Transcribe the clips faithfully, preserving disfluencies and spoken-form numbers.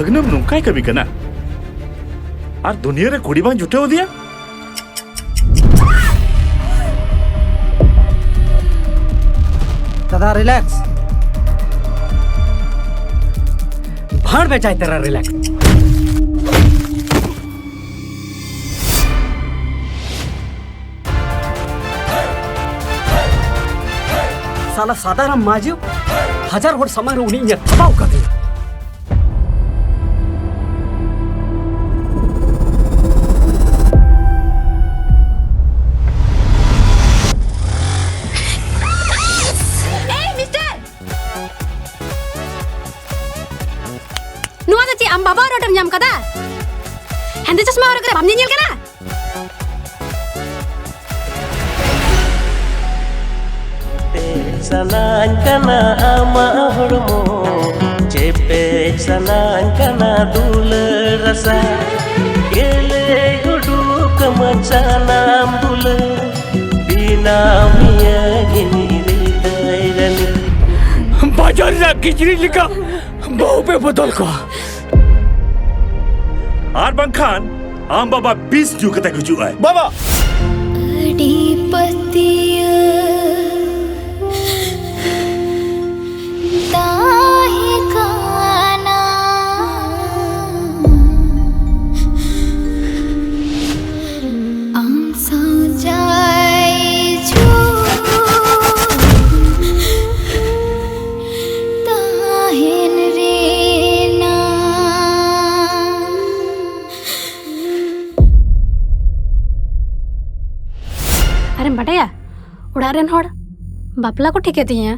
ᱫᱤᱱᱟᱹᱢ ᱱᱚᱝᱠᱟᱭ ᱠᱟᱹᱢᱤ ᱠᱟᱱᱟ ᱟᱨ ᱫᱩᱱᱤᱭᱟᱹ ᱨᱮ ᱠᱩᱲᱤ ᱵᱟᱝ ᱡᱩᱴᱟᱹᱣ ᱟᱫᱮᱭᱟ᱾ दादा, रिलैक्स। भाड़ में जाए तेरा रिलैक्स। साला सादाराम मांझी ᱦᱟᱡᱟᱨ ᱦᱚᱲ ᱥᱟᱢᱟᱝ ᱨᱮ ᱩᱱᱤ ᱤᱧᱮ ᱛᱷᱟᱯᱟᱣ ᱠᱟᱫᱤᱧᱟ᱾ ᱮᱭ ᱢᱤᱥᱴᱟᱨ! ᱱᱚᱣᱟ ᱫᱚ ᱪᱮᱫ ᱟᱢ ᱵᱟᱵᱟ ᱨᱳᱰ ᱨᱮᱢ ᱧᱟᱢ ᱠᱟᱫᱟ? ᱦᱮᱸᱫᱮ ᱪᱚᱥᱢᱟ ᱦᱚᱨᱚᱜ ᱠᱟᱛᱮ ᱵᱟᱢ ᱧᱮᱧᱮᱞ ᱠᱟᱱᱟ? ᱥᱟᱱᱟᱧ ᱠᱟᱱᱟ ᱟᱢᱟᱜ ᱦᱚᱲᱢᱚ, ᱪᱮᱯᱮᱡ ᱥᱟᱱᱟᱧ ᱠᱟᱱᱟ ᱫᱩᱞᱟᱹᱲ ᱨᱟᱥᱟ, ᱜᱮᱞᱮ ᱩᱰᱩᱠ ᱟᱢᱟ ᱥᱟᱱᱟᱢ ᱫᱩᱞᱟᱹᱲ, ᱵᱮᱱᱟᱣ ᱢᱮᱭᱟᱹᱧ ᱦᱤᱨᱤᱫᱟᱹᱭ ᱨᱟᱹᱱᱤ᱾ ᱵᱟᱡᱟᱨ ᱨᱮᱱᱟᱜ ᱠᱤᱪᱨᱤᱡ ᱞᱮᱠᱟ ᱵᱟᱹᱦᱩ ᱯᱮ ᱵᱚᱫᱚᱞ ᱠᱚᱣᱟ᱾ ᱟᱨ ᱵᱟᱝᱠᱷᱟᱱ ᱟᱢ ᱵᱟᱵᱟ ᱵᱤᱥ ᱧᱩ ᱠᱟᱛᱮ ᱜᱩᱡᱩᱜᱼᱟᱭ᱾ ᱵᱟᱵᱟ! ᱟᱹᱰᱤ ᱯᱟᱹᱛᱭᱟᱹᱣ ᱛᱟᱦᱮᱸ ᱠᱟᱱᱟ ᱟᱢ ᱥᱟᱶ ᱡᱟᱭ ᱡᱩᱜᱽ ᱛᱟᱦᱮᱱ ᱨᱮᱱᱟᱜ᱾ ᱟᱨᱮᱢ ᱵᱟᱰᱟᱭᱟ, ᱚᱲᱟᱜ ᱨᱮᱱ ᱦᱚᱲ ᱵᱟᱯᱞᱟ ᱠᱚ ᱴᱷᱤᱠ ᱮᱫ ᱛᱤᱧᱟ᱾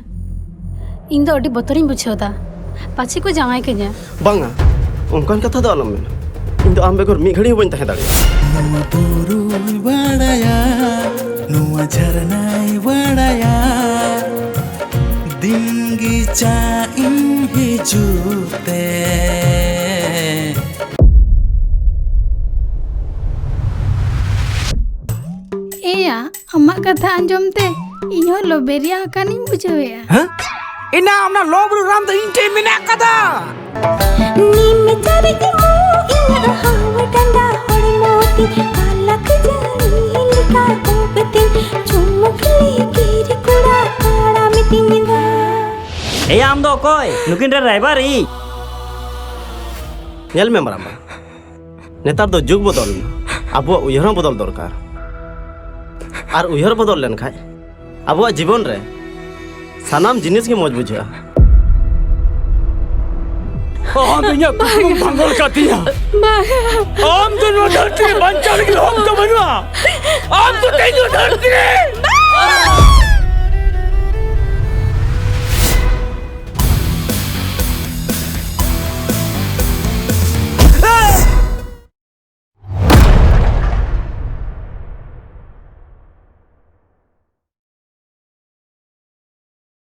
ᱤᱧ ᱫᱚ ᱟᱹᱰᱤ ᱵᱚᱛᱚᱨᱤᱧ ᱵᱩᱡᱷᱟᱹᱣ ᱮᱫᱟ, ᱯᱟᱪᱷᱮ ᱠᱚ ᱡᱟᱶᱟᱭ ᱠᱟᱹᱧᱟ᱾ ᱵᱟᱝᱟ, ᱚᱱᱠᱟᱱ ᱠᱟᱛᱷᱟ ᱫᱚ ᱟᱞᱚᱢ ᱢᱮᱱᱟ᱾ ᱤᱧ ᱫᱚ ᱟᱢ ᱵᱮᱜᱚᱨ ᱢᱤᱫ ᱜᱷᱟᱹᱲᱤ ᱦᱚᱸ ᱵᱟᱹᱧ ᱛᱟᱦᱮᱸ ᱫᱟᱲᱮᱭᱟᱜᱼᱟ᱾ ᱱᱚᱣᱟ ᱵᱩᱨᱩᱭ ᱵᱟᱲᱟᱭᱟ, ᱱᱚᱣᱟ ᱡᱷᱟᱨᱱᱟᱭ ᱵᱟᱲᱟᱭᱟ, ᱫᱤᱱ ᱜᱮ ᱪᱟ ᱤᱧ ᱦᱤᱡᱩᱜ ᱛᱮ᱾ ᱮᱭᱟ, ᱟᱢᱟᱜ ᱠᱟᱛᱷᱟ ᱟᱸᱡᱚᱢ ᱛᱮ ᱤᱧ ᱦᱚᱸ ᱞᱚᱵᱮᱨᱤᱭᱟ ᱟᱠᱟᱱᱤᱧ ᱵᱩᱡᱷᱟᱹᱣᱮᱫᱼᱟ᱾ ᱦᱮᱸ? ᱮᱱᱟ ᱚᱱᱟ ᱞᱚᱵ ᱨᱮ ᱨᱟᱱ ᱫᱚ ᱤᱧ ᱴᱷᱮᱱ ᱢᱮᱱᱟᱜ ᱟᱠᱟᱫᱟ᱾ ᱱᱤᱢ ᱪᱟᱨᱤᱡ ᱢᱩ ᱤᱧᱟᱹᱜ ᱦᱟᱣ ᱰᱟᱸᱰᱟ ᱦᱚᱲᱢᱚ ᱛᱤᱧ ᱯᱟᱞᱟᱠ ᱡᱟᱹᱲᱤ ᱞᱮᱠᱟ ᱩᱵ ᱛᱤᱧ ᱪᱩᱢᱩᱠ ᱞᱤᱠᱤᱨ ᱠᱚᱲᱟ ᱛᱟᱲᱟᱢ ᱛᱤᱧ ᱫᱚ᱾ ᱮᱭᱟ, ᱟᱢ ᱫᱚ ᱚᱠᱚᱭ? ᱱᱩᱠᱤᱱ ᱨᱮ ᱨᱟᱭᱵᱟᱨ ᱤᱧ᱾ ᱧᱮᱞ ᱢᱮ ᱢᱟᱨᱟᱢᱵᱟ, ᱱᱮᱛᱟᱨ ᱫᱚ ᱡᱩᱜᱽ ᱵᱚᱫᱚᱞ ᱮᱱᱟ, ᱟᱵᱚᱣᱟᱜ ᱩᱭᱦᱟᱹᱨ ᱦᱚᱸ ᱵᱚᱫᱚᱞ ᱫᱚᱨᱠᱟᱨ᱾ ᱟᱨ ᱩᱭᱦᱟᱹᱨ ᱵᱚᱫᱚᱞ ᱞᱮᱱᱠᱷᱟᱡ ᱟᱵᱚᱣᱟᱜ ᱡᱤᱵᱚᱱ ᱨᱮ ᱥᱟᱱᱟᱢ ᱡᱤᱱᱤᱥ ᱜᱮ ᱢᱚᱡᱽ ᱵᱩᱡᱷᱟᱹᱜᱼᱟ᱾ ᱟᱢ ᱤᱧᱟᱹᱜ ᱠᱩᱠᱢᱩᱢ ᱵᱷᱟᱸᱜᱚᱲ ᱠᱟᱫ ᱛᱤᱧᱟ᱾ ᱵᱟᱝ᱾ ᱟᱢ ᱫᱚ ᱱᱚᱣᱟ ᱫᱷᱟᱹᱨᱛᱤ ᱨᱮ ᱵᱟᱧᱪᱟᱣ ᱞᱟᱹᱜᱤᱫ ᱦᱚᱠ ᱫᱚ ᱵᱟᱹᱱᱩᱜᱼᱟ᱾ ᱟᱢ ᱫᱚ ᱛᱮᱦᱮᱧ ᱱᱚᱣᱟ ᱫᱷᱟᱹᱨᱛᱤ ᱨᱮ